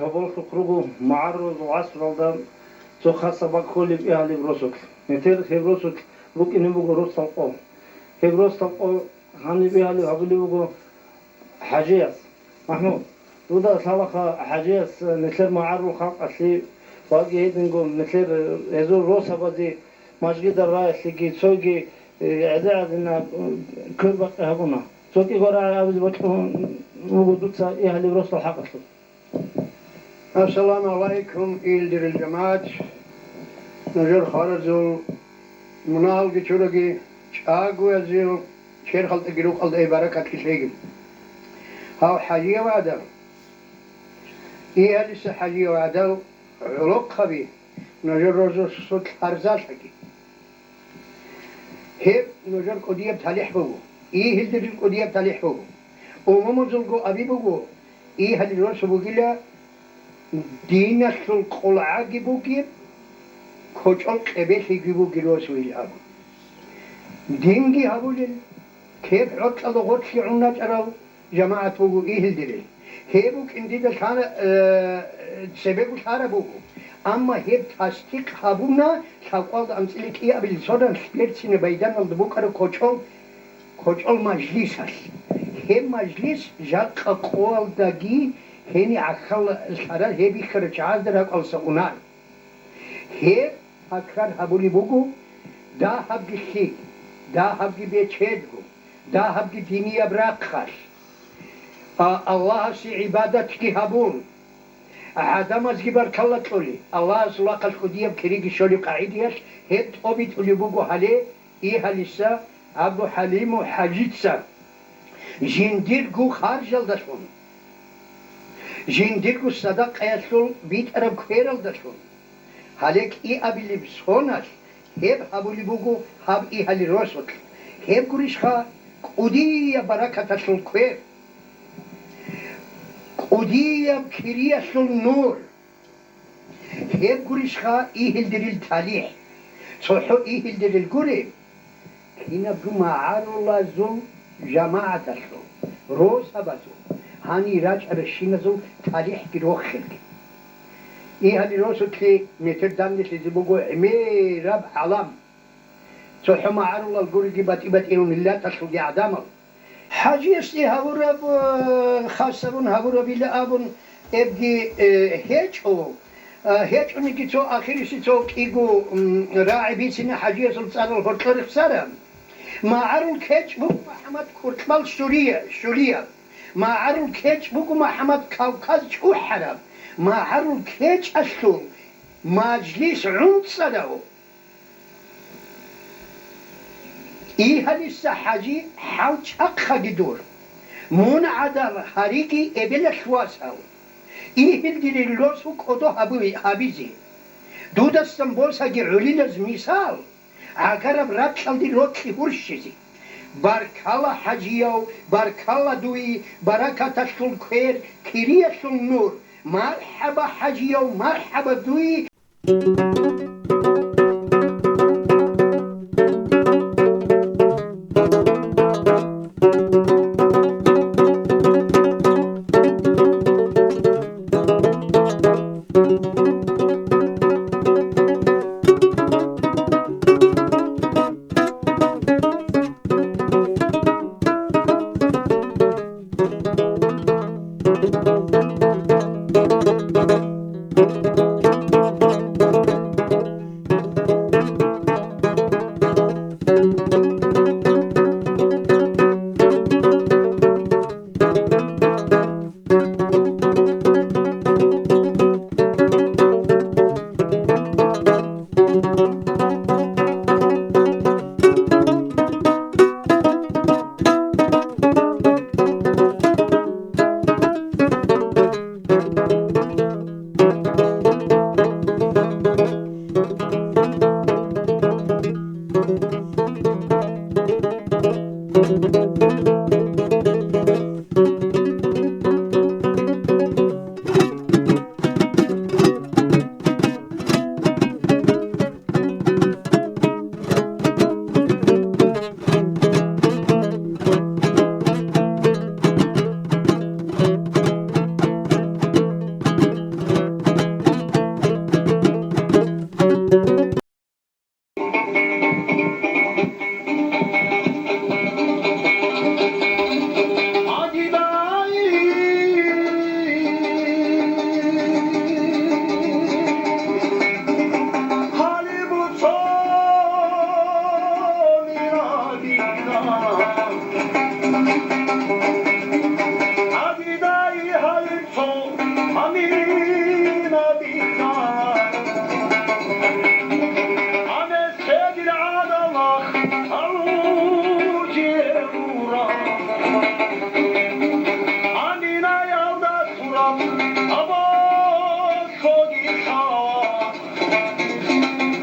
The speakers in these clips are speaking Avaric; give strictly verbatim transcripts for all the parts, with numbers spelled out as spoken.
Гьабуралъухъ руго магӀарулазул гӀасралда цо хасаб бакӀ кколеб Игьалиб росулъ. Метер гьеб росулъ букӀине буго росдал къо. Гьеб росдал къо гьаниб Игьалиб гьабулеб буго ХӀажияс. МахӀмуд, дуда лъалаха ХӀажияс нилъер магӀарул халкъалъе ваги гьединго нилъер гьезул росабазе мажгитал раялъеги цоги, э, гӀезе-гӀезина, э, квербакъи гьабуна. Цо кӀиго рагӀи абизе бокьун вуго дуца Игьалиб росдал хӀакъалъулъ. Ассаламу гӀалайкум, илдирил жамагӀат! Нужер хваразул мунагьалги чураги, чӀагоязул черхалдеги рукъалда ай баракат лъеги. Гьав ХӀажияв гӀадал, Игьалиса ХӀажияв гӀадал гӀолохъаби, нужер росулъ арзалъаги. Гьеб нужер кӀудияб талихӀ буго, Игьалил кӀудияб талихӀ буго. Умумузулго аби буго, Игьалил росу бугила, диналъул къулгӀаги бугеб, кочӀол къебелъиги бугел росуил абу. Динги гьабулел, кеп гӀоркьалда гъорлъи гӀун рачӀарал жамагӀат буго Игьалил. Гьеб букӀин дида лъана-, э, цебего лъараб буго. Амма гьеб тасдикъ гьабуна лъабкъоялда анцӀила кӀиабилеб соналъ берцинаб майданалда букӀараб кочӀол, кочӀол мажлисалъ. Гьеб мажлис жакъа къоялдаги гьениб гӀахьаллъарал гьеб бихьарал чагӀазда ракӀалдаса унар. Гьеб такрар гьабулеб буго дагьабги лъикӀ, дагьабги бечедго, дагьабги динияб рахъалъ. А, Аллагьасе гӀибадатги гьабун, гӀадамазги баркалла кьолеб, Аллагьасул рахъалъ кӀудияб кириги щолеб къагӀидаялъ гьеб тӀобитӀулеб буго гьале Игьалиса АбдулхӀалимов ХӀажица. Жиндирго харжалдалъун, жиндирго садакъаялъул битӀараб квералдалъун, гьале кӀиабилеб соналъ гьеб гьабулеб буго гьаб Игьалил росулъ. Гьеб гурищха кӀудияб баракаталъул квер, кӀудияб кириялъул нур. Гьеб гурищха Игьалил талихӀ. ЦохӀо Игьалил гуреб, кинабго магӀарулазул жамагӀаталъул, росабазул, гьанир рачӀаращиназул талихӀги рохелги. Игьалил росулъе метер данделъизе буго гӀемераб гӀалам. ЦохӀо магӀарулал гуриги батӀи-батӀиял миллаталъулги гӀадамал. ХӀажиясде гьавураб, э, хасабун гьавурабила абун эбги, э, гьечӀо. Э, гьечӀониги цо ахирисе цо кӀиго, м, рагӀи бицина ХӀажиясул цӀарал гьоркьор рехсараб. МагӀарул кечӀ буго МахӀаммад Куртмал Шурия-, Шурияб. МагӀарул кечӀ буго МахӀаммад Кавказ чӀухӀараб. МагӀарул кечӀалъул мажлис гӀунцӀарав. Игьалиса ХӀажи, хӀал чӀахъаги дур. Мун гӀадал гьариги эбелалъ васав. Игьалил росу кӀодо гьабуи-, гьабизе. Дудасан босаги гӀолилаз мисал, гӀагараб ракьалде рокьи гьурщизе. Баркала, ХӀажияв, баркала дуе, баракаталъул квер, кириялъул нур. МархӀаба, ХӀажияв, мархӀаба дуе.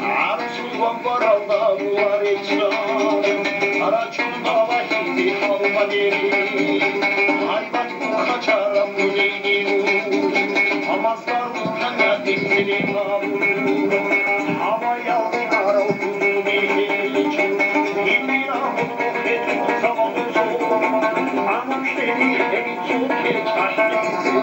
ГӀарцул ван баралда гула речча, рачун балагьизе хӀалмадери, гьайбат ухъа чараб гьудейги гури, амма зарул канятихъе гьабур, гьаваял арал гуруби гьечӀо, гьитӀинаб гьечӀо цавал цо, амма кьери гьечӀо кечӀ ахӀизе.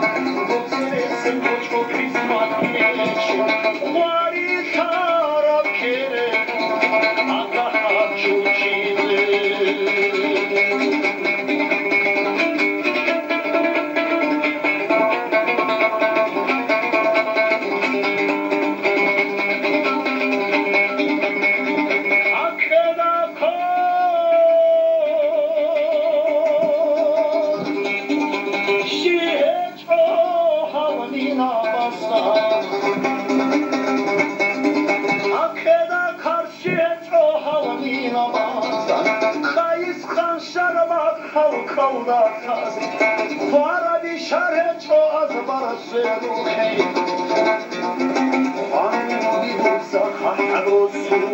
Къайисхан шарабат халкъалда таз, хвараби шаргьечӀо азбарас. РухӀи. Хван бугеб буца хъахӀаб росулъ,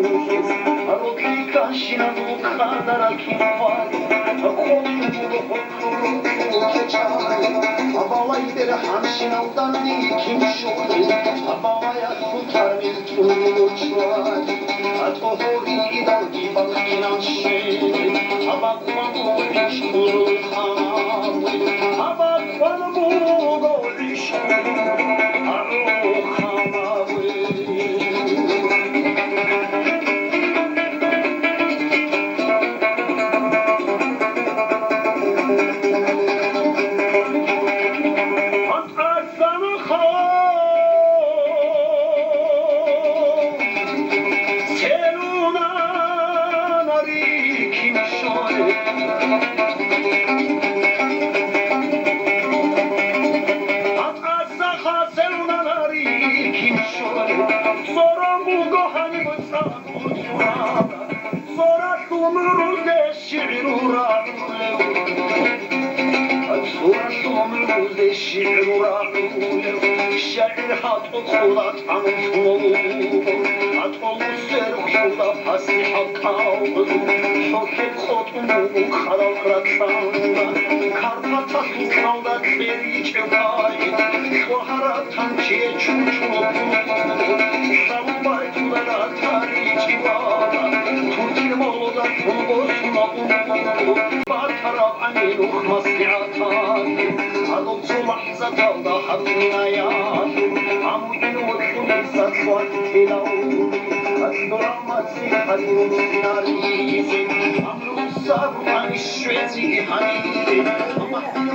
рокьи кканщинаб бухъандарал кин хвари, къотӀун буго хӀукму рукьул кечӀари. Абалай берхӀанщинал данде кин щоли, абалаялъул тӀамил цӀунуло чӀвари. АтӀо гьорил идалги бахъинал щвели, абакъван буго иш гьурул ханаве, абакъван буго иш гьурул ханаве. Суралъул мурулде шигӀру рагӀулев, суралъул мурулде шигӀру рагӀулев, шагӀир гьатӀо цола тӀамулъулав, гьатӀо сверухъ цола пасихӀаб кӀалгӀу, хӀухьеб къотӀун буго хъарал ракьанда, Карпаталъул кьалда кьеричӀев гьай, лъугьараб танчие чучуло пуло, лъабу байтуларал таричӀи бала, туркин молодалъун босуна умру, батараб гӀанилухъ маслигӀаталъе, гьадуб цо лахӀзаталда гьаб дуниялъе, гьамудин вокьулеб саклъван тилав, гьалъураб мацӀи гьадин русинаризе, амру саб гьаниш щвезе гьанире,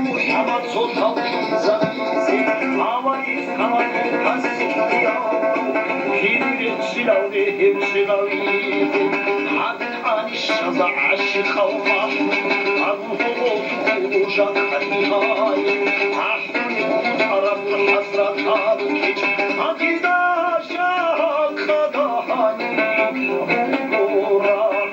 МухӀаммад цо лъалдин забизе, аварис гьамадул касихъияв, гьири реччилалде гьев чӀегавизе, гьаб гьаниш чӀваза гӀащикъав махӀ, абун гьоболлъухъ жакъа нигьай, ахӀулеб хутӀараб хӀасратаб кечӀ, гьадида жакъа дагьани буго рагӀулеб.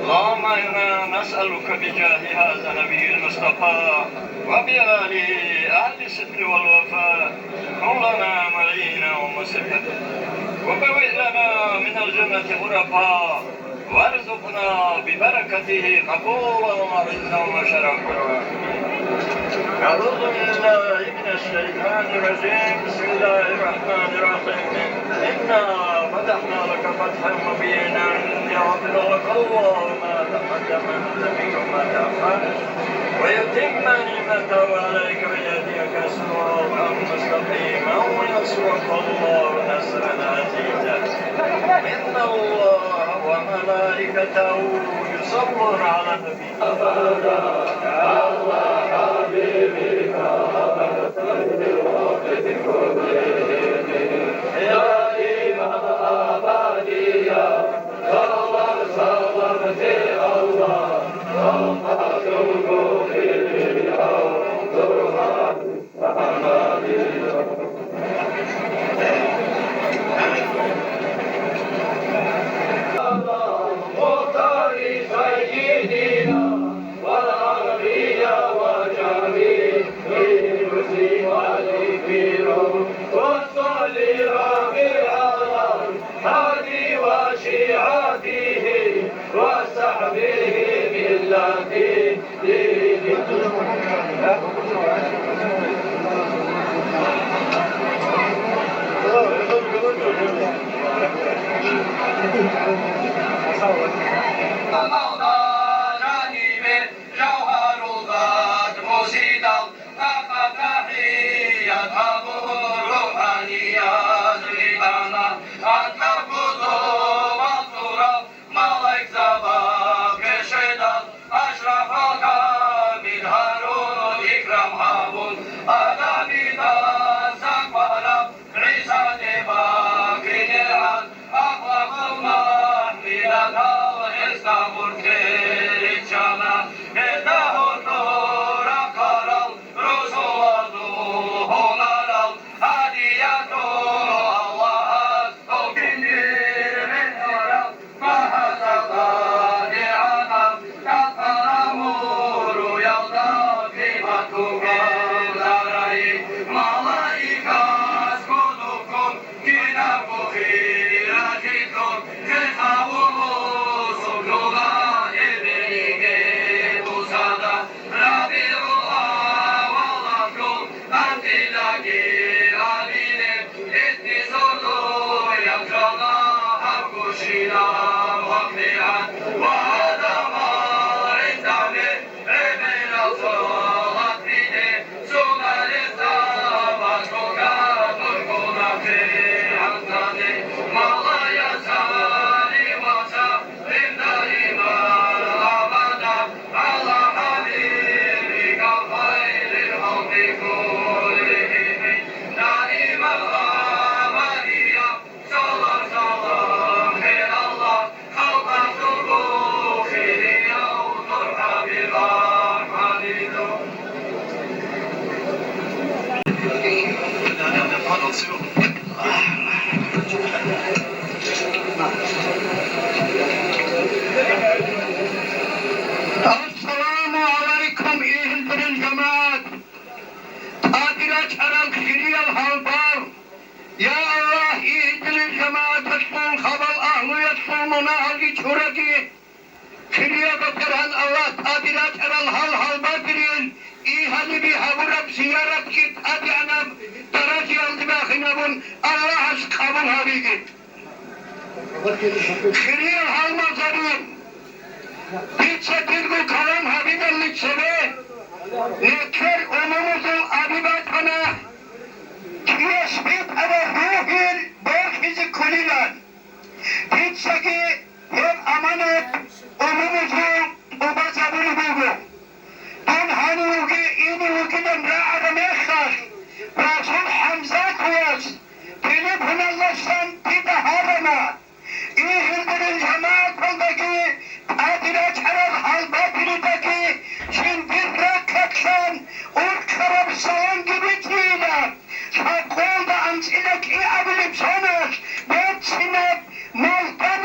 اللهم إنا نسألك بجاه هذا النبي المصطفى وبآله أهل الصدق والوفاء، كن لنا معينا ومسرفا، وبوئ لنا من الجنة غرفا، وارزقنا ببركته قبولا ورزقا وشرفا. أعوذ بالله من الشيطان الرجيم. بسم الله الرحمن الرحيم. إنا فتحنا لك فتحا مبينا ليغفر لك الله ما تقدم من ذنبك وما تأخر ويتم نعمته عليك ويهديك صراطا مستقيما وينصرك الله نصرا عزيزا. إن الله وملائكته يصلون على النبي. Малаикзаба пешедал, ашрафал камил гьарун, икрам гьабун, Адамидаса квараб ГӀиса ниб бакинегӀан, ахлакъул махӀфилатал гьесда гъоркье риччана. Гьезда гьоркьор рахъарал росулазул гьунарал гьадиятун Аллагьас тӀокӀиндир гьеб гьарал. Ассаламу гӀалайкум, игьилдирил жамагӀат! ТӀаде рачӀарал хириял гьалбал! Я Аллагь, игьилдирил жамагӀаталъул хабал агьлуялъул мунагьалги чураги! Хириял батаргьан Аллагь, тӀаде рачӀарал гьал гьалбадерил, игьалиби гьабураб зияратги тӀадегӀанаб даражаялде бахинабун Аллагьас къабул гьабиги. Хириял гьалмагъзабин, дица дирго калам гьабиналли цебе, нилъер умумузул аби бачӀана, чияс битӀараб рухӀил борхизе кколилан. Дицаги гьеб аманат умумузул тӀубазабулеб буго. Дун гьанивги ине вугилан рагӀараб мехалъ, Расул ХӀамзатовас телефоналдасан дида гьарана, игьилдирил жамагӀаталдаги, тӀаде рачӀарал гьалбадеридаги жиндир рахъалъан уркъараб саламги бичӀчӀила. Лъабкъоялда анцӀила кӀиабилеб соналъ берцинаб малдат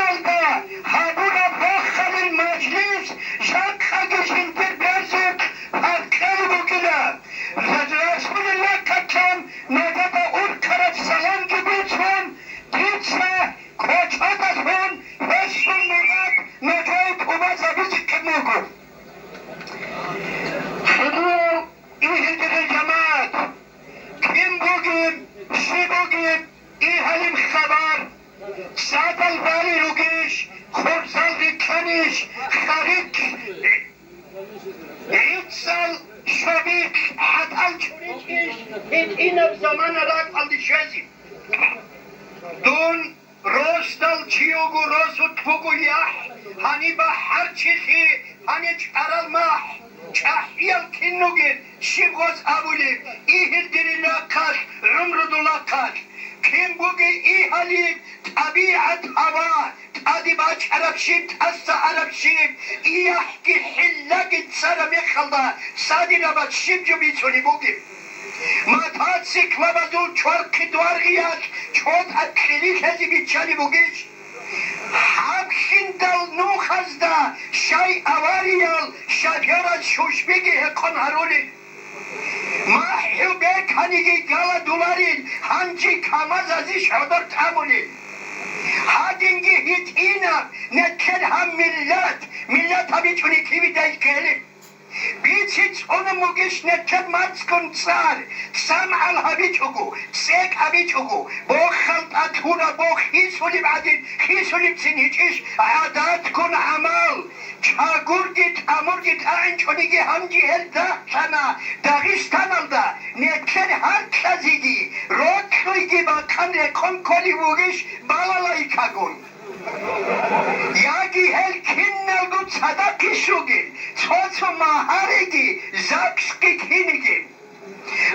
Балел ругищ, хурзал рикканищ, харик гӀицӀал шобихъ хӀатӀал чӀуричӀищ, гьитӀинаб замана ракӀалде щвезе. Дун росдал чи вуго, росулъ буго яхӀ, гьаниб бахӀарчилъи, гьаниб чӀарал махӀ, чӀахӀиял кин ругел, щиб гъос абулеб, игьилдирил рахъалъ, гӀумрудул рахъалъ, кин бугеб игьалиб, тӀабигӀат гьава, тӀаде бачӀараб щиб, тӀаса араб щиб, яхӀги хӀиллаги цара мехалда, цадирабаз щиб жо бицунеб бугеб? Мотоциклабазул чвархъи-дваргъиялъ чӀотӀа кьилилъазе биччалеб бугищ? Гьаб хьиндал нухазда щай авариял шофёраз щущбиги гьекъон гьарулел? МахӀу беканиги галадуларел гьанжи КамАЗазищ гӀодор тӀамулел? Гьадинги гьитӀинаб нилъер гьаб миллат, миллат гьабичӀони кибидай ккелеб? Бице цӀунун бугищ нилъер мацӀгун цӀар, самгӀал гьабичӀого, цӀекӀ гьабичӀого, бохал тӀад гьураб бох хисулеб гӀадин хисулебцин гьечӀищ гӀадатгун гӀамал? Чагурги тӀамурги тӀагӀинчӀониги гьанже гьел дагьлъана Дагъистаналда, нилъер гьаркьазеги рокьуйги бакъан рекъон кколев вугищ балалайкагун? Яги гьел киналго цадахъ иш ругел, цо-цо магьареги, ЗАГСги кинигел?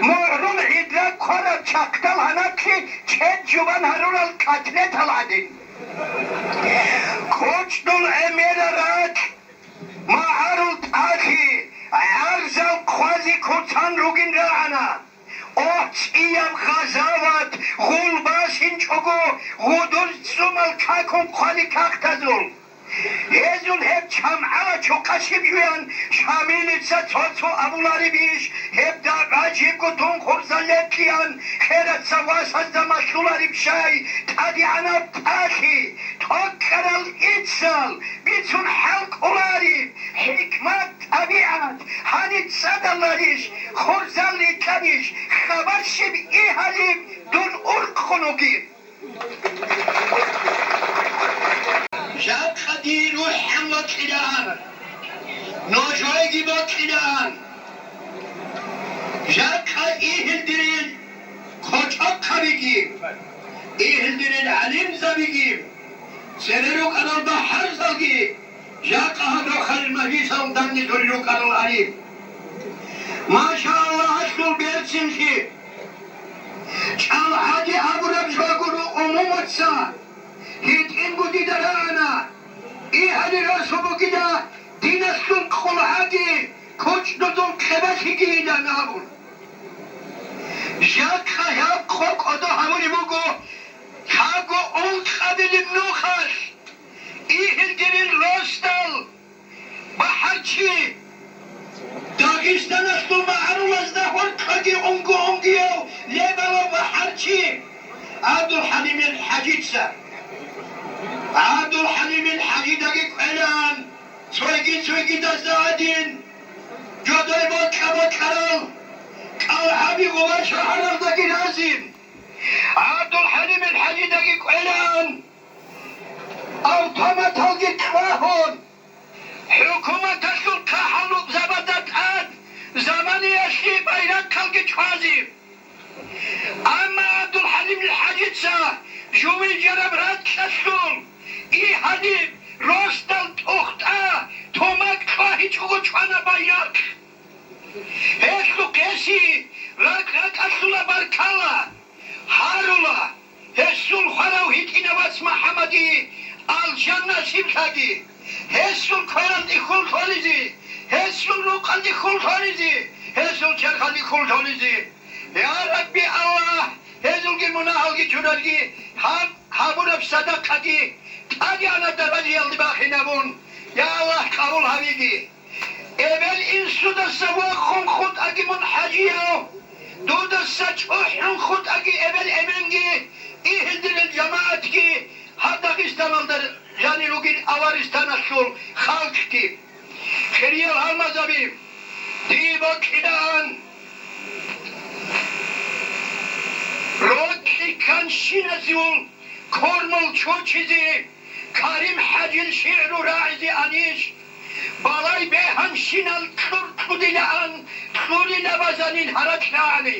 МугӀрул гӀидра кквараб чахъдал гьанатлъи чед жубан гьарурал котлетал гӀадин. КӀочдул гӀемерал ракь, магӀарул тӀалъи, гӀарзал хъвазе куцан ругин рагӀана. Охь, цӀияб гъазават гъул басинчӀого, гъудуз цӀумал какун хъвали кахтазул. Гьезул гьеб чамгӀала чукъа щиб жуян Шамилица цо-цо абуларебищ, гьеб дагъа жибго тун хурзалетлъиян хераца васазда малъулареб щай, тӀадегӀанаб тӀалъи, тӀокӀарал иццал бицун хӀалкӀолареб хӀикмат, тӀабигӀат, гьаниб цӀадаларищ, хурзал рикӀкӀанищ, хабар щиб игьалиб дун урхъун вугеб? Жакъа дир рухӀан вокьилаан, нужееги бокьилаан. Жакъа игьилдирил кочӀохъабиги, игьилдирил гӀалимзабиги, цере рукӀарал бахӀарзалги, жакъа гьаб рохалил мажлисал данделъулел рукӀарал гьариб. Машааллагь, гьалъул берцинлъи! ЧӀалгӀаде абураб жо гуро умумуца, гьитӀинго дида рагӀана, игьали росу бугила, диналъул къулгӀаги, кучӀдузул хъебалъиги илан абун. Жакъа гьаб къо-, кӀодо гьабулеб буго, лъабго ункъабилеб нухалъ, игьилдирил росдал бахӀарчи, Дагъистаналъул магӀарулазда гьоркьоги унго-унгояв лебалав бахӀарчи ГӀабдулхӀалимил ХӀажица. ГӀабдулхӀалимил ХӀажидаги кӀвелаан, цойги-цойгидазда гӀадин, жодой бокьа-бокьарал кӀалгӀаби гъувар шагьаралдаги разин, ГӀабдулхӀалимил ХӀажидаги кӀвелаан, автоматалги кьвагьун, хӀукуматалъул хъахӀал рукъзабазда тӀад заманиялъе байрахъалги чӀвазе. Амма ГӀабдулхӀалимил ХӀажица жугьил жараб ракьалъул, игьалиб, росдал тӀухтӀа, тумак кьвагьичӀого чӀвана байрахъ. Гьелъухъ гьесие ракӀ-ракӀалъула баркала гьарула, гьесул хварав гьитӀинав вац МухӀаммадие алжан насиблъаги, гьесул квералде хьул лъолизе, гьесул рукъалде хьул лъолизе, гьесул черхалде хьул лъолизе. Я Рабби Аллагь, гьезулги мунагьалги чуралги, гьаб гьабураб садакъаги тӀадегӀанаб даражаялде бахинабун, я Аллагь, къабул гьавиги. Эбел-инсудаса вахъун хутӀаги мун хӀажияв, дудаса чӀухӀун хутӀаги эбел-эменги, игьилдирил жамагӀатги, гьаб Дагъистаналда жанир ругел Аваристаналъул халкъги. Хириял гьалмагъзаби, дие бокьилаан рокьи кканщиназул Кормул чучизе, Карим-ХӀажил шигӀру рагӀизе анищ? Балай бегьанщинал кьур кьудилаан, кьурилабазанил гьаракь рагӀани.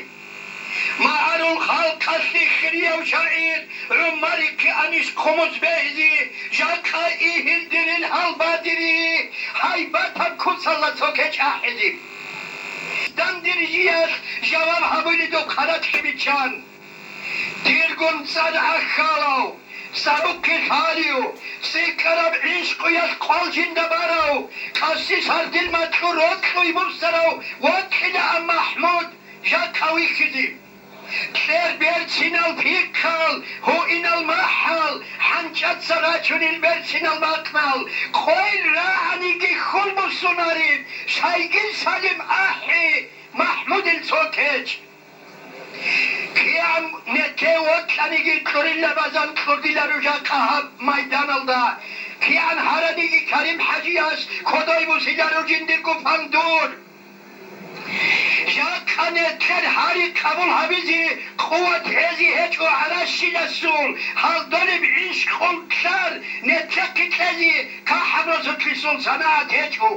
МагӀарул халкъалъе хирияв шагӀир ГӀумарихъе анищ хъумус бегьизе, жакъа игьил дирил гьалбадири, гьайбатаб куцалда цо кечӀ ахӀизе? Дандиржиялъ жаваб гьабуледухъ гьаракьги биччан. Диргун цӀар гӀахьалав, цӀабухъе лъалев, цӀикӀкӀараб гӀишкъуялъ къвал жинда барав, къаси сардил макьу рокьуй буссарав вокьилаан МахӀмуд жакъа вихьизе. Кьер берцинал пихъал, гьуинал махӀал, хӀанчӀаца рачунел берцинал макънал, къойил рагӀаниги хьул буссунареб, Шайгил Салим ахӀи, МахӀмудил цо кечӀ. КигӀан нете вокьаниги кьурилабазан кьурдиларо жакъа гьаб майданалда, кигӀан гьараниги Карим-ХӀажияс кодой бусиларо жиндирго пандур. Жакъа нетер гьари къабул гьабизе къуват гьезе гьечӀо гӀаращиласул, гьалдолеб гӀишкъул кьар нетехъе кьезе кахӀаб росулъисул санагӀат гьечӀо.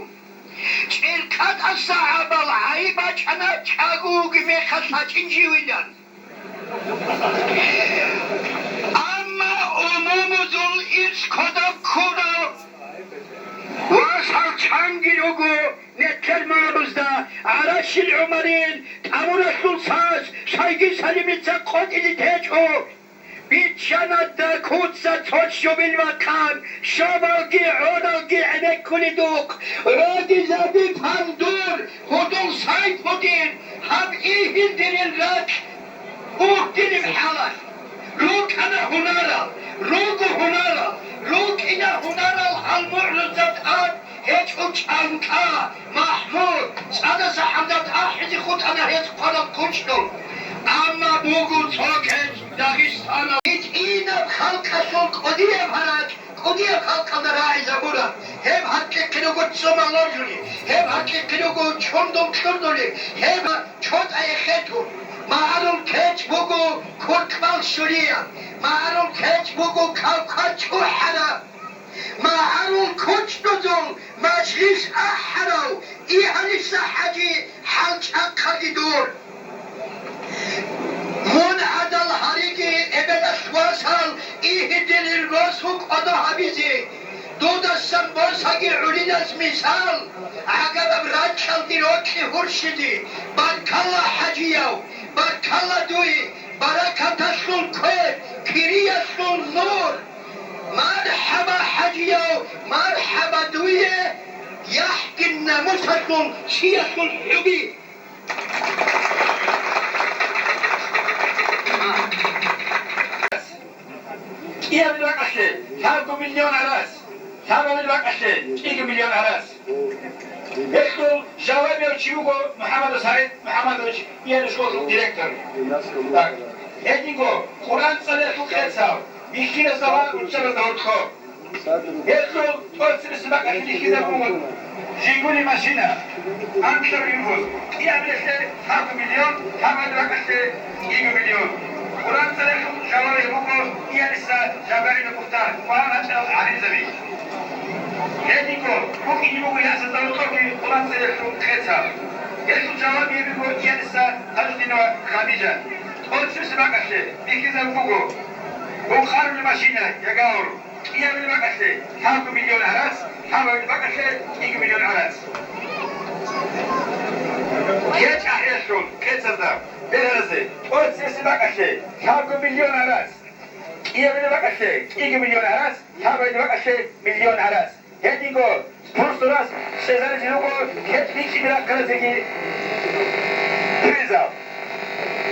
ЧӀиркъатӀаса гӀабал гӀайиб бачӀана чӀаго вугеб мехалъ гьачӀин живилан. Амма умумузул ирс кодоб ккурав ва салчанги руго нетер марузда, гӀаращил ГӀумарил тӀамуралъул сас Шайги Салимица къотӀизе течӀо. Биччанадда куца цо щубил вахъан, щабалги гӀоралги гӀенеккуледухъ, гӀодизаби пандур, гьудул Сайфудин, гьаб игьилдирил ракь ургилеб хӀалалъ. РукӀана гьунарал, руго гьунарал, рукӀина гьунарал гьал мугӀрузда тӀад гьечӀо чӀанкӀа, МахӀмуд, цӀадаса хӀамдат ахӀизе хутӀана гьез хъвараб кучӀдул. Амма буго цо кечӀ Дагъистаналда. ГьитӀинаб халкъалъул кӀудияб гьаракь кӀудияб халкъалда рагӀизабураб. Гьеб гьаркьихъе руго цӀумал ложули, гьеб гьаркьихъе руго чундул кьурдули, гьеб чотӀа эхетун. МагӀарул кечӀ буго куркьбал щурияб, магӀарул кечӀ буго кавкал чӀухӀараб. МагӀарул кучӀдузул мажлис ахӀарав Игьалиса ХӀажи хӀалчӀахъаги дур. Мун гӀадал гьариги эбелалъ васал игьидилил росу кӀодо гьабизе, дудасан босаги гӀурилаз мисал, гӀагараб ракьалги рокьи гьурщизе, баркалла, ХӀажияв, баркалла дуе, баракаталъул квер, кириялъул нур! МархӀаба, ХӀажияв, мархӀаба дуе, яхӀги намусалъул чиялъул хӀуби! КӀиабил бакӀалъе лъабго миллион гӀарас, лъабабил бакӀалъе кӀиго миллион гӀарас. Гьелъул жавабияв чи вуго МухӀаммадов СагӀид МухӀаммадович, Иялиса школалъул директор. Так. Гьединго Къуръан цӀалиялъул къецал, бихьиназда ва руччабазда гьоркьоб. Гьелъул тӀоцебесеб бакӀалъе бихьизабун буго Жигули машина, анкьаб юргъуз, кӀиабилелъе лъабго миллион, лъабабил бакӀалъе кӀиго миллион. Къуръан цӀалиялъул жавабияв буго Иялиса Жабраилов Мухтар ва гьанжал гӀалимзаби. Гьединго букӀине буго ясазда гьоркьобги Къуръан цӀалиялъул къецал. Гьелъул жавабияби буго Иялиса Тажудинова Хадижа. ТӀоцебесеб бакӀалъе бихьизабун буго Бухарул машина, Ягаур. КӀиабилеб бакӀалъе лъабго миллион гӀарас, лъабабилеб бакӀалъе кӀиго миллион гӀарас. КечӀ ахӀиялъул къецазда бергьаразе, тӀоцебесеб бакӀалъе лъабго миллион гӀарас, кӀиабилеб бакӀалъе кӀиго миллион гӀарас, лъабабилеб бакӀалъе миллион гӀарас. Гьединго спонсорас чӀезаризе руго гьеб бикьине рахъаразеги призал.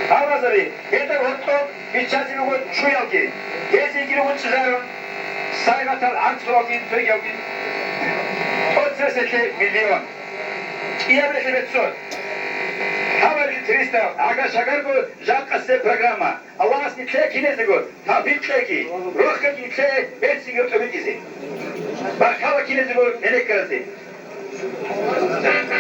Гьалмагъзаби, гьелда гьоркьоб биччазе руго чуялги. Гьезиеги руго чӀезарун сайгъатал гӀанцӀуралги цогиялги. ТӀоцебесеб бакӀалъе миллион. КӀиабилелъе пятьсот. Лъабабилелъе триста. Гьагар-шагарго жакъасеб программа. Аллагьас нилъее киназего тавфикъ кьеги, рохьги нилъее берцинги гьоркьоб битӀизе. Баркала киназего гьенеккаразе.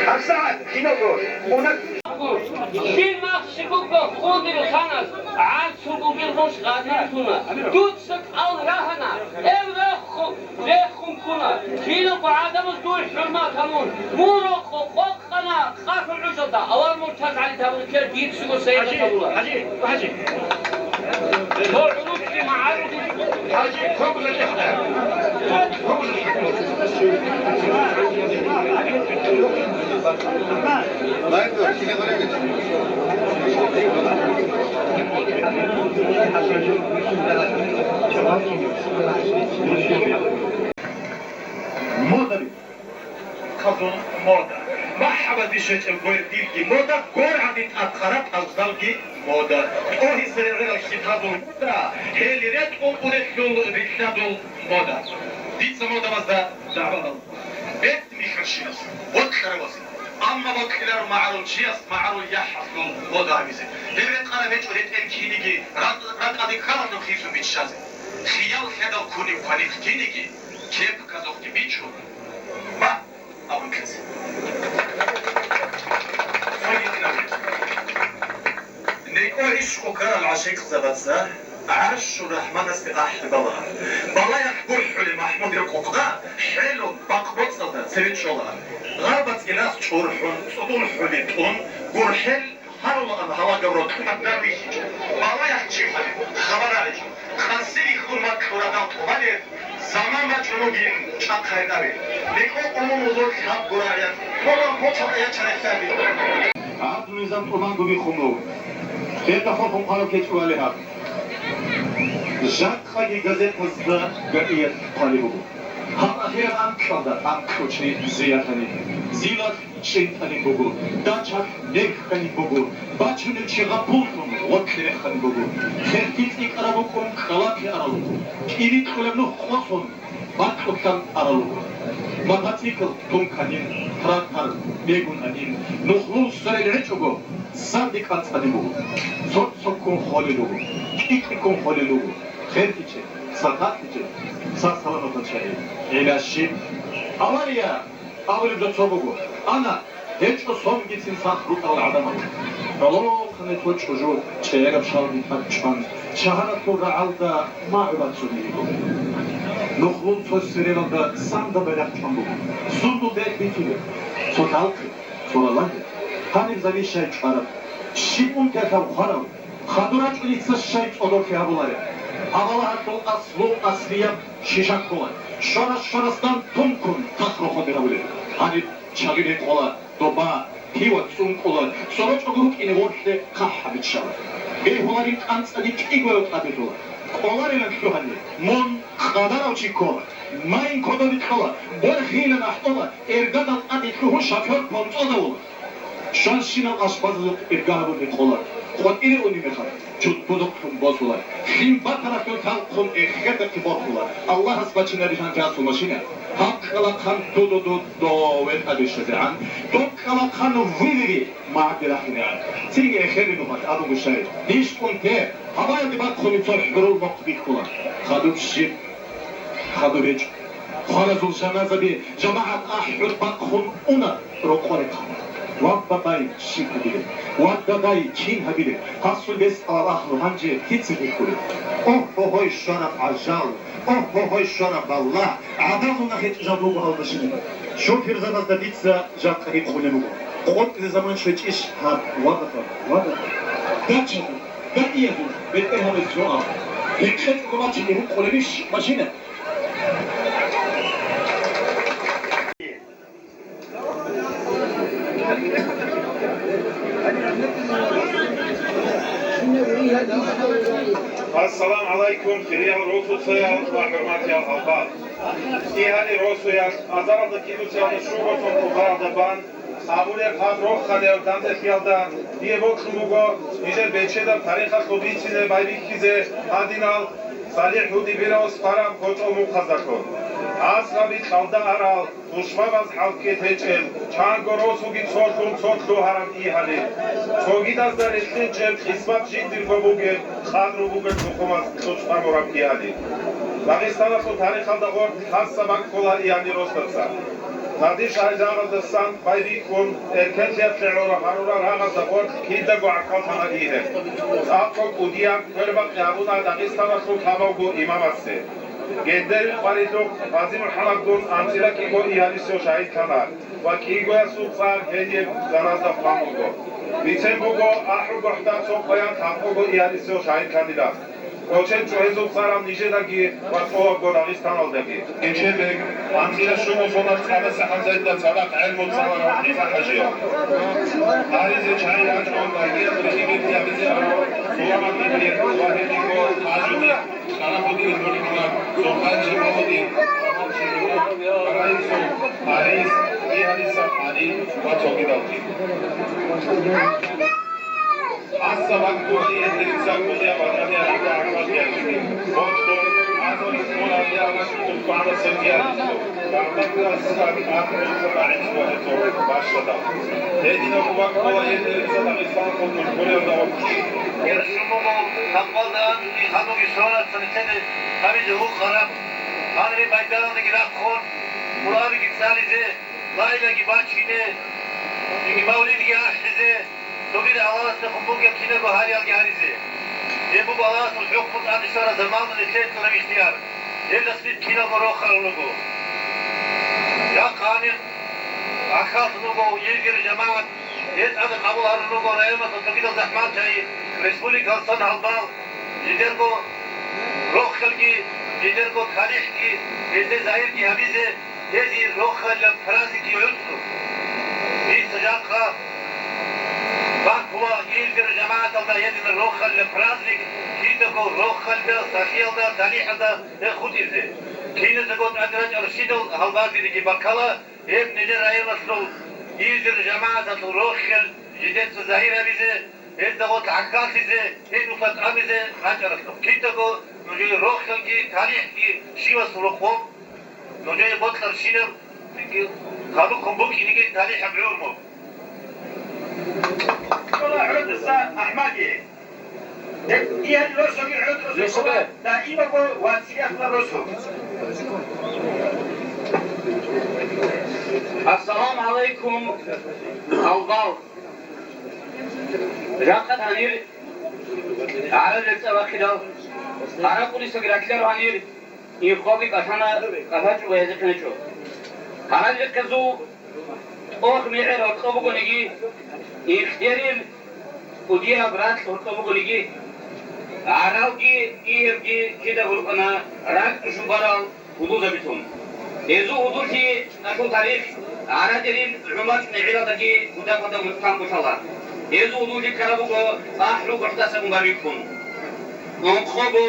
ГьабсагӀат киналго унат- Щиб махщи буго худил ханас, гӀарцул бугел гъош гъадин туна. Дуца кӀал рагьана, эл рехун, рехун ккуна. Киналго гӀадамаз дуе хӀурмат гьабун, мун рокъо къокъана къахӀул гӀужалда, авар муртаз гӀалит гьабулел кер дицаго сайигъат гьабула. ХӀажи, хӀажи. Дов гӀурусги магӀарул Мода. Хазун мода. МахӀабаде щвечӀеб гвер дирги мода, гвергӀаде тӀад къараб аждалги мода. ТӀогьиса регӀерал хьитадул мода, гьел ретӀун унелъул рилълъадул мода. Дица модабазда дагӀба бала. БетӀ михьарщинас, бокьарав васе. Амма бокьиларо магӀарул чияс магӀарул яхӀалъул мода гьабизе. Гьеб рекъараб гьечӀо ретӀел киниги, ракӀ-, ракӀалде ккаралъул хисун биччазе. Хиял лъедал кунеб кваникь киниги, кепказухъги бичун, ма абун ккезе. Цоги кинаб. НекӀо иш ккарал гӀашикъзабаца ГӀаршуррахӀманасде ахӀи балагьа. Балаялъ гурхӀулеб МахӀмуд рекъокъда хӀелун бакъ боцӀалда цеве чӀола. ГъарбацӀилас чӀурхӀун, цӀудул хӀули тӀун, гурхӀел гьарулаан гьалагаб рокь. Балаялъ чи хабе, хабар гьаричӀо. Къаси рихьун вакьурадал тӀубалеб заман бачӀун бугин чӀахъай тӀаде. НекӀо къулун вузул лъабго рагӀиял, гьоран почал ячарай лъаби. Гьаб низам тӀубанго бихъун буго. Гьелда хурхун хъвараб кечӀевали гьаб. Жакъаги газетазда гайият хъвалеб буго. Гьаб ахираб анкьалда анкьучи зиятани. Зилалъ чӀинтӀанин буго, дачалъ мехханин буго, бачунев чи гъапуллъун гъоркье реханин буго. Херти цӀикӀкӀараб букӀун кӀкӀалахъе арал руго, кӀири кьолеб нух къосун, бакьулъан арал руго. Мотоцикл тунканин, трактор бегун анин, нухлул сверел гьечӀого, санди кӀанцӀанин буго. Цо-цоккун холел руго, кӀи-кӀиккун холел руго. Хертичи, сахатлъичи, сах-саламатал чагӀи. ГӀилла щиб? Авария! Абулеб жо цо буго, ана, гьечӀо сонгицин сах рукӀарал гӀадамал. ГӀолохъанай цо чӀужу чӀегӀераб шалги тӀад чӀван, шагьаратлъул рагӀалда магӀу бацун йиго. Нухлул цо сверелалда санда байрахъ чӀван буго. Сундул бер битулеб. Цо лъалхъе, цо ралагье. Гьаниб замин щай чӀвараб? Щиб унтиялъаб хварав? Хадур рачӀуница щай цӀодорлъи гьабулареб? Гьаб балагьалъул аслу аслияб шиша ккола. Щварас-щварасдан тункун тахрухъ гьабулеб. Гьаниб чагъи бекъола, доба, пиво цӀункӀула, цӀорочӀого рукӀине ворхӀе хъахӀ гьабиччала. Бегьуларин кӀанцӀани кӀигояв тӀаделъула. Кколарилан лъугьани, мун къадарав чи ккола. Майин кодобе кьола, борхийилан ахӀдола, эргадал тӀаде лъугьун шофер понцӀодавула. Щванщинал ашпазазухъ ирга гьабун гьекъола, къватӀире унеб мехалъ, чутӀбузухълъун босула, лъим батаралъур лъалхъун эххедахъе борхула, Аллагьас бачинабилан гьасул машина, гьаб кьалахъан тудо-дудо ветӀабищазегӀан, доб кьалахъан вилири магӀаде рахинегӀан. Цинги эххере нухалъ абуго щай, диш унте, гьабаялде бахъуни цо хӀурул мохъ бихьула. Хадуб щиб? Хадуб гьечӀо. Хваразул жаназаби жамагӀат ахӀун бахъун уна рокъоре хъана. Ва бабай щиб гьабилеб? Ва дадай кин гьабилеб? Гьасул бесалал агьлу гьанже кица бихьулеб? Огь-гьогьой, щвараб гӀажал! Огь-гьогьой, щвараб балагь! ГӀадамал нахъе чӀужал руго гьалда щиб. Шоферзабазда дица жакъа гьикъулеб буго. КъотӀизе заман щвечӀищ гьаб? Вагъа, вагъа. Дача! Дагьиязул бетӀергьанас суал. ГьекъечӀого бачине гьукъулебищ машина? Ассаламу гӀалайкум, хириял росуцаял ва хӀурматиял гьалбал! ИгьалӀи росуялъ азаралда кинуцаялда щуго тун къугъаялда бан, абулеб гьаб роханиял данделъиялда дие бокьун буго нижер бечедаб тарихалъул бицине байбихьизе гьадинал СалихӀудибирав сфараб гъочӀол мухъаздалъун. Асраби кьалда арал, тушбабаз хӀалкье течӀел, чанго росуги цолъун цо лъугьараб игьалил. Цогидазда релълъинчӀеб, кьисмат жиндирго бугеб, къадру бугеб тухумаз цӀуцӀкъамураб игьалил. Дагъистаналъул тарихалда гъоркь хасаб бакӀ ккола игьалил росдаса. Гьадин, шагьидзабаздасан байбихьун, эркенлъиялъе гӀоло гьарурал рагъазда борхъ кидаго гӀахьаллъана ине. ЦӀакъго кӀудияб квербакъи гьабуна Дагъистаналъул лъабавго имамасе. Гьедерил къварилъухъ ГъазимухӀаммадгун анцӀила кӀиго игьалисев шагьидлъана ва кӀигоясул цӀар гьениб жаназа хъван буго. Бицен буго, АхӀулгохӀда цо къоялъ лъабкъого игьалисев шагьидлъанила. Кочен чӀвазул цӀарал нижедаги ва цӀолабго Дагъистаналдаги. Гьечеб анцӀила щуго сонал цӀадаса хӀанзайда цадахъ гӀелму цӀаларав ГӀиса-хӀажияв. Гьаризе чагӀи рачӀун, гьагияб ригибирти абизе арав Суламан Ибрин ва гьединго Тажудин, Шарахудин МухӀаммад, Султан Жамалудин, Раман Чирунов, Раисул Арис, Игьалиса Гьари ва цогидалги. Гьасаб бакӀ бугеб гьединаб кӀудияб батӀияб рагӀи гӀахьаллъиялъеги, бокьун, гӀазаб кколеб гьабиялъул тӀагӀинаб сергиялъул, рагӀдатаб тӀагӀинаб сергиялъул бащадаб. Гьединаб бакӀ бугеб гьединаб Дагъистаналъул культураялда ва кин. Гьеб щун буго, гьаб къоялда анцӀги хадубги щвараб цоцазде гьабизе гьукъараб, гьаниб майданалдаги рахъун, Къуръанги цӀализе, ла илагьаги бачине, цинги мавлидги ахӀизе, цогидал Аллагьасдехун бугеб кинабго гьариялги гьаризе. Гьеб буго Аллагьасул хӀукму тӀаде щвараб заманалда нилъее кьураб ихтияр. Гьелдаса нилъ киналго рохарал руго. Рахъ гьанир гӀахьаллъун руго Илжир жамагӀат, гьез тӀаде къабул гьарун руго районалъул цогидал захӀмачагӀи, республикалъул гьалбал, жидерго рохелги, жидерго талихӀги, гьезде загьирги гьабизе, гьезие рохалилан праздникги гӀуцӀун. Дица жакъа бакула Илжир жамагӀаталда гьединаб рохалилан праздник, кидаго рохалда, сахлъиялда, талихӀалда гьеб хутӀизе. Киназдаго тӀаде рачӀарал щибаб гьалбалдеги баркала, гьеб нижер районалъул Илжир жамагӀаталъул рохел жидеца загьир гьабизе, гьезда гъорлъ гӀахьаллъизе, гьел нухда тӀамизе рачӀаралъухъ. Кидаго нужее рохелги талихӀги щивасул рокъоб, нужее бокьарщинаб, цинги хадубккун букӀинеги талихӀаб гӀумру. ГӀодиса АхӀмадие. Гьеб кӀиялъ росуги гӀодиса Юсупе. Даимаго вацӀцӀиялъ росу. Ассаламу гӀалайкум, гьалбал. Рахъ гьанир гӀараб рецӀа бахъидал, гьаракъулиса гратлъар гьанир, ихъоги кӀалъана, кӀалъачӀого гьезихъе гьечӀо. Гьараб рекъезул тӀох мегӀер гьоркьоб бугониги, ихтияр кӀудияб ракь гьоркьоб бугониги, гӀаралги, игьебги кида гьоркьана ракӀ жубарал гьудулзабицун. Гьезул гьудуллъи тӀахьул тарих гӀарадерил гӀумачӀ мегӀералдаги кутакалда мутӀигӀлъала. Гьезул гьудуллъи ккараб буго АхӀулгохӀдасагун барбихьун. Ункъого.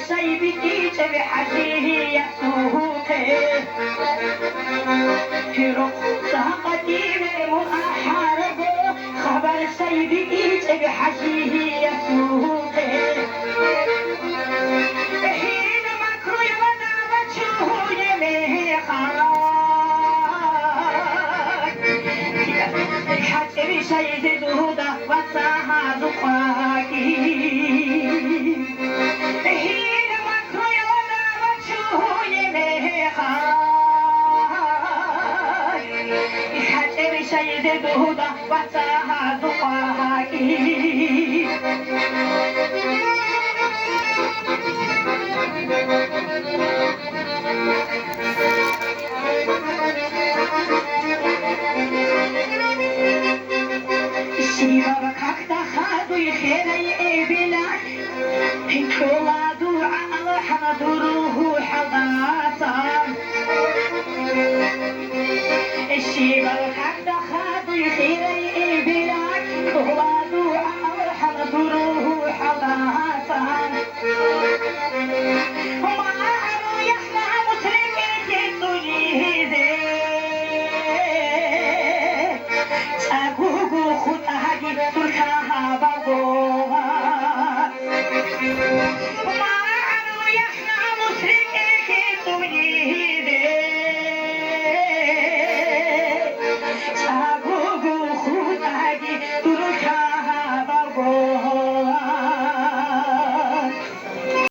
ШайбикьичӀеб хӀажиясухъе. Гьерохъ сагъатӀиве мун ахӀарабго, хабар шайбикьичӀеб хӀажиясухъе. Гьин макруялда вачуе мехалъ. ХӀатӀири шайзе дуда ва цагьазухъаги. Гьин макруялда вачуе мехалъ. ХӀатӀири шайзе дуда ва цагьазухъаги. Щибаб какда хадуй херай эбелалъ, кьола дугӀа АлхӀан дур рухӀалдасан. Щибаб какда хадуй херай эбелалъ, кьола дугӀа АлхӀан дур рухӀалдасан.